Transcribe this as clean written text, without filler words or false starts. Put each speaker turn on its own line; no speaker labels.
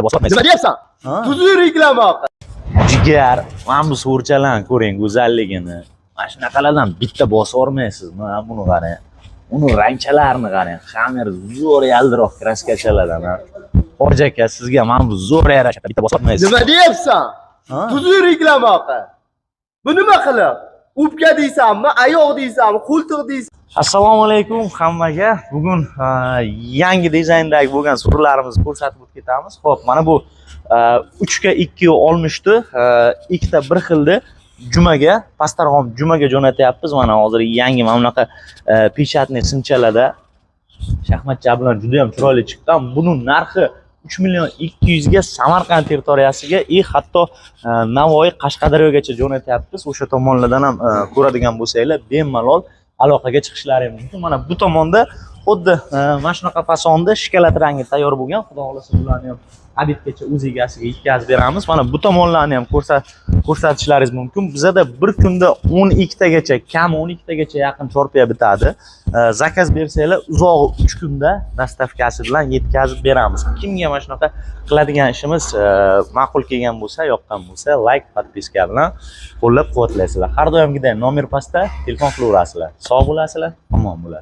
Bosmaysiz.
Nima deyapsan?
Ha?
Tuzuk reklama.
Jigar, mana bu so'rchalarni ko'ring go'zalligini. Mana shunaqalardan bitta bosib olmaysiz. Mana buni qarang. Uni rangchalarini qarang. Hammer zo'r yaldiroq краска chalardan. Ha. Hoji aka, sizga mana bu zo'r yarashadi. Bitta bosib olmaysiz.
Nima deyapsan?
Ha?
Tuzuk reklama. Bu nima qilib? O'pka deysanmi, oyoq deysanmi, qo'ltiq deysanmi?
Assalomu alaykum hammaga. Bugun yangi dizayndagi bo'lgan surlarimizni ko'rsatib o'tib ketamiz. Xo'p, mana bu 3 ga 2 olmishdi. Ikkita bir xilda Jumaga, Pastdarg'om Jumaga jo'natyapmiz. Mana hozir yangi mana bunaqa печатный simchalarda shaxmatcha bilan juda ham chiroyli chiqqan. Buning narxi 3 million 200 ga Samarqand territoriyasiga и hatto Navoiy, Qashqadaryogacha jo'natyapmiz. O'sha tomonlardan ham ko'radigan bo'lsanglar, bemalol aloqaga chiqishlari mumkin. Mana bu tomonda xuddi mana shunaqa fasonda shokolad rangi tayyor bo'lgan. Xudo xohlasa, bularni ham обед gacha o'z egasiga yetkazib beramiz. Mana bu tomonlarni ham ko'rsatishlaringiz mumkin. Bizada bir kunda 12 tagacha, kami 12 tagacha yaqin chorpiya bitadi. Заказ bersanglar, uzog'i 3 kunda доставка si bilan yetkazib beramiz. Kimga mana shunaqa qiladigan ishimiz ma'qul kelgan bo'lsa, yoqqan bo'lsa, layk, подписка bilan qo'llab-quvvatlaysizlar. Har doimgiday nomer pastda, telefon qilaverasizlar. Sog' bo'lasizlar, omon bo'lasizlar.